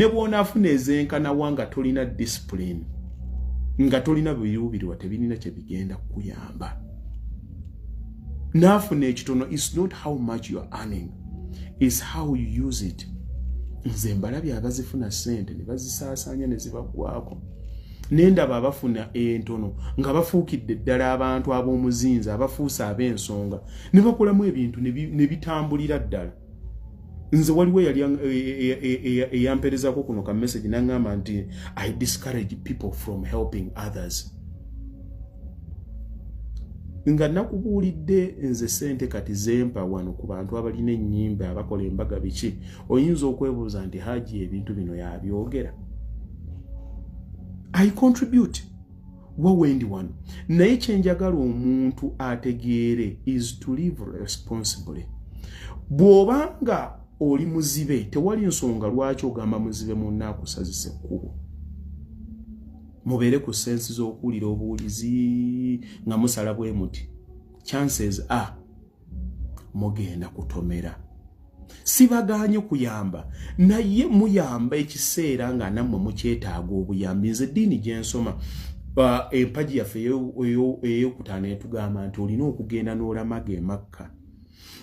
Ne bw'onaafuna ezenkanawa nga tolina discipline, nga tolina biruubirirwa, tebirina kye bigenda kukuyamba. Naafuna ekitono, is not how much you are earning, is how you use it. Nze mbalabye abazifuna ssente ne bazisaasaanya ne zibaggwako, nendaba abafuna entono nga bafuukidde ddala abantu ab'omuzinzi, abafuuse ab'ensonga, ne bakolamu ebintu ne bitambulira ddala. Nze waliwo eyali eyampeerezako kuno ka message naŋŋamba nti I discourage people from helping others. Nga nakubuulidde nze sente kati zempa wano ku bantu abalina ennyimba, abakola embaga, biki, oyinza okwebuuza nti Haji ebintu bino yabyogera. I contribute wawendi wano, naye kyenjagala omuntu ategeere is to live responsibly. Bw'obanga oli muzibe, tewali nsonga lwaki ogamba muzibe munna akusazisa ekkubo. Mubeere ku sense z'okuwulira obuwulizi nga musala bwe muti, chances are mugenda kutomera. Sibagaanye kuyamba, naye muyamba ekiseera nga nammwe mukyetaaga obuyambi. Nze eddiini gye nsoma, empagi yaffe eyokutaano etugamba nti olina okugenda n'olamaga emakka,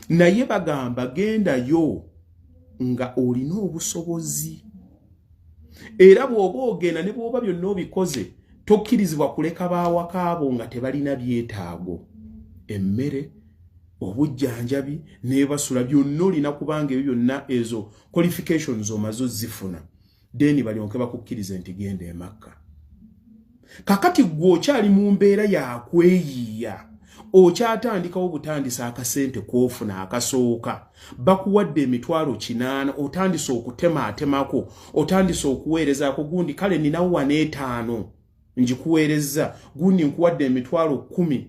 naye bagamba gendayo nga olina obusobozi. Era bw'oba ogenda ne bw'oba byonna obikoze, tokkirizibwa kuleka baawaka abo nga tebalina byetaago, emmere, obujjanjabi, nebasula byonna olina, kubanga ebyo byonna ezo qualifications omaze ozifuna, then balyoke bakukkirize nti genda emakka. Kakati gwe okyali mu mbeera yakweyiiya, okyatandikawo butandisa, akasente koofuna akasooka bakuwadde 800,000, otandise okutemaatemako, otandise okuweerezaako gundi, kale ninawo wana 5 ngikuweereza gundi, nkuwadde 10,000.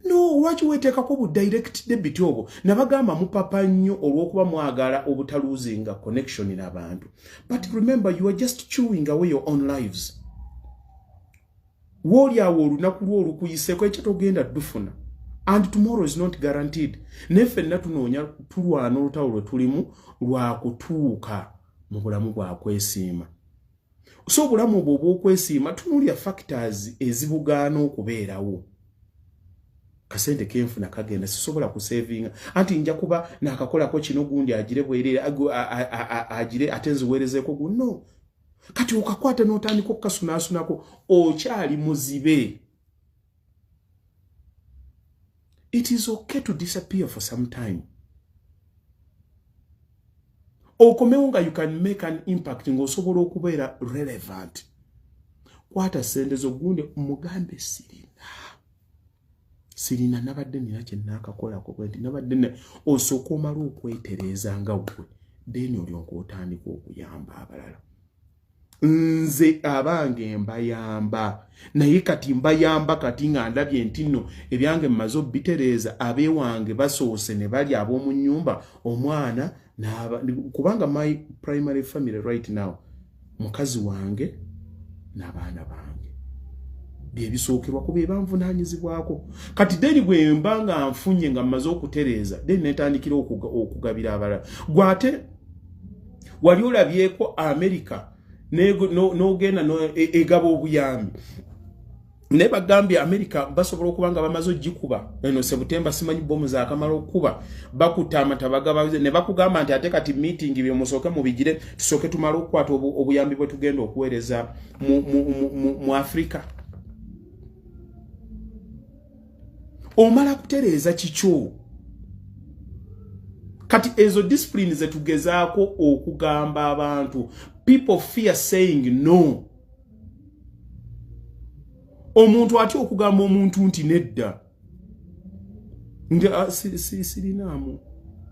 No, lwaki weteekako bu direct debit obwo? Nabagamba mupapa nnyo olw'okuba mwagala obutaluzinga connection n'abantu, but remember, you are just chewing away your own lives. Wooli awo olunaku lwo olukuyiseko, ekyo togenda ddufuna, and tomorrow is not guaranteed. Naye ffenna tunoonya, tulwana olutalo lwe tulimu lwakutuuka mu bulamu bwakwesiima. So obulamu obwo obw'okwesiima, tunuulya factors ezibugaana okubeerawo. Kasente kenfuna kagenda, sisobola kusavinga, anti nja kuba nakakolako kino, gundi agire bwerere, agire ate nziweerezeeko guno. Kati okakwata n'otandika okukasunasunako, okyali muzibe. It is okay to disappear for some time, okomewo nga you can make an impact, ng'osobola okubeera relevant. Kwata sente zo, gundi mugambe sirina, sirina, nabadde nina kyenakakolako bwe nti, nabadde. Osooka omala okwetereeza nga ggwe, then olyoka otandika okuyamba abalala. Nze abange mbayamba, naye kati mbayamba kati nga ndabye nti nno ebyange mmaze obitereeza. Abeewange basoose ne bali ab'omu nnyumba, omwana, kubanga my primary family right now mukazi wange n'abaana bange, byebisookerwako, bye banvunaanyizibwako. Kati then bwe mba nga nfunye, nga mmaze okutereeza, then netandikira okugabira abalala. Gwate wali olabyeko America n'ogenda egaba obuyambi? Naye bagambye America basobola okuba nga bamaze ogikuba eno Sebutemba, simanyi bomu zakamala okukuba, bakutta amata, ne bakugamba nti ate kati meeting, byemusooke mubigire, tusooke tumale okukwata obuyambi bwe tugenda okuweereza mu Africa. Omala kutereeza kikyo. Kati ezo discipline zetugezaako okugamba abantu. People fear saying no. Omuntu atya okugamba omuntu nti nedda, nti ah, sirinaamu.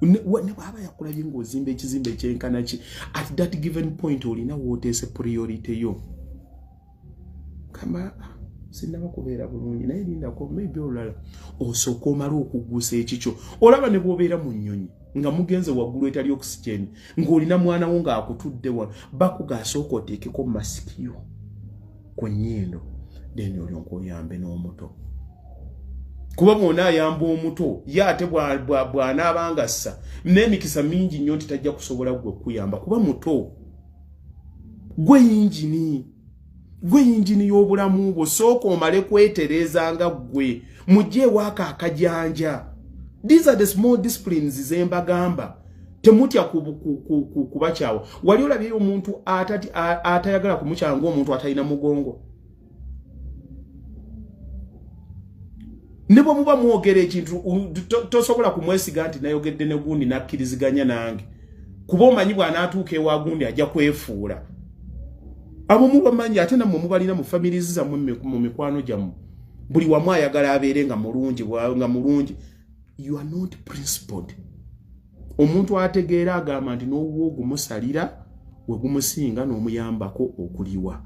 Ne bwaba yakulabye ng'ozimba ekizimbe ekyenkana ki, at that given point olina wooteese priority yo. Kamba ah, sinaba kubeera bulungi, naye lindako maybe olulala. Osooka omala okuggusa ekikyo. Olaba ne bw'obeera mu nnyonyi nga mugenze waggulu etali oxygen, ng'olina mwana wo ng'akutudde wano, bakuga asooka oteekeko masiki yo ku nnyindo, then olyoka oyambe n'omuto, kuba bwona ayamba omuto ye ate bw'anaaba nga ssa n'emikisa mingi nnyo nti tajja kusobola gwe kuyamba kuba muto. Gwe yingini, gwe yingini y'obulamu bwo. Sooka omale kwetereeza nga ggwe, mujje ewaaka akajanja. These are the small disciplines zembagamba. Temutya kubakyawa. Wali olabyeyo omuntu atayagala kumukyawa ng'omuntu atalina mugongo? Ne bwe muba mwogera ekintu, tosobola kumwesiga nti nayogedde ne gundi nakkiriziganya nange, kuba omanyi bw'anaatuuka ewa gundi ajja kwefuula. Abo mubamanyi, ate nammwe mubalina mu families zammwe, mu mikwano gyammwe. Buli wamu ayagala abeere nga mulungi, nga mulungi. You are not principled. Omuntu ategeera agamba nti n'owuwo ogumusalira we gumusinga n'omuyambako okuliwa.